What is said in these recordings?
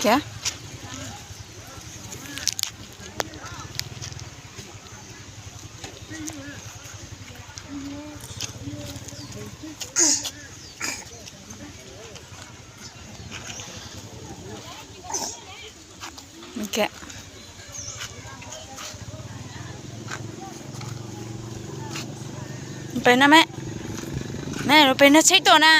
Tias pem no me, me pem no tsheb tuaj na.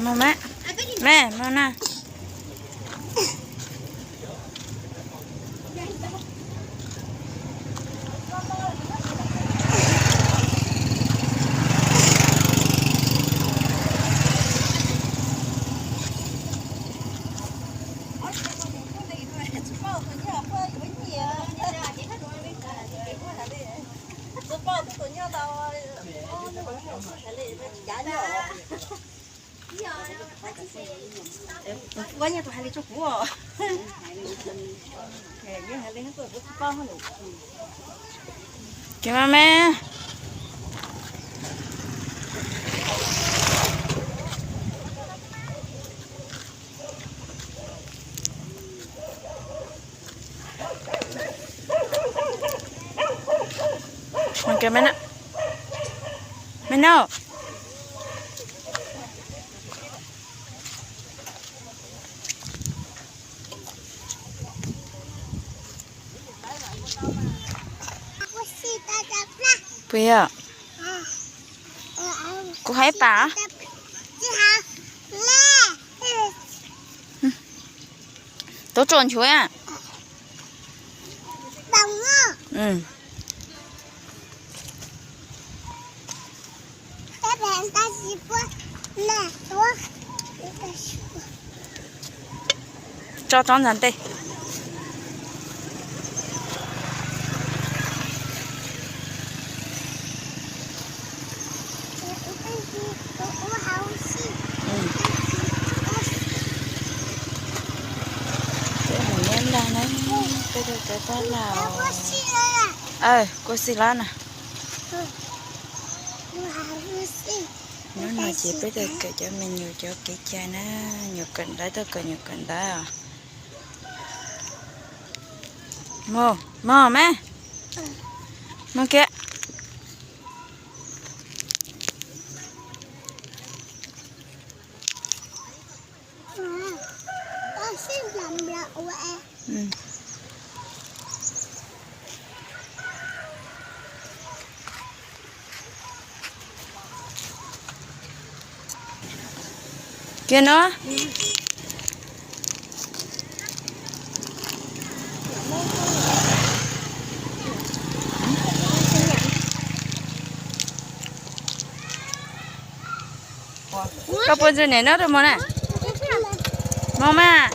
Mus me, me mus na. Ces mas me, me no, puas yog? Kuv hais pam. Tuav tshuaj nchuav. Tso tsob ntxa ntej. Peb mus nyob ntag na, peb tuaj cov tab laj. Kua xij lab na. Hnub no ces peb tuaj kawm cov me nyuam cov kev cai na, nyuam kawm ntawv tuaj kawm nyuam kawm ntawv os. Mog, mog me, mog kiag. Kiag no. Koj puas ntxim nim no rau mog na? Mog mas.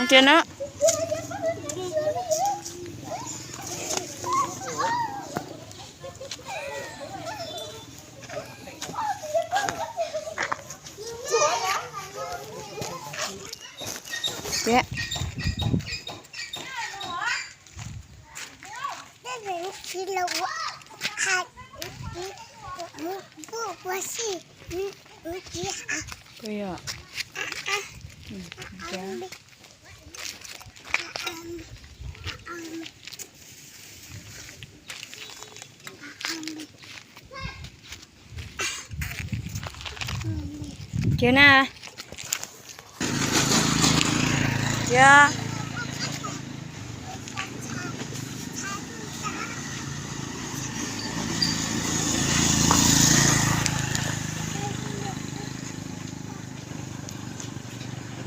Ntsia na. Tiag. Puas yog? Cia na. Cia.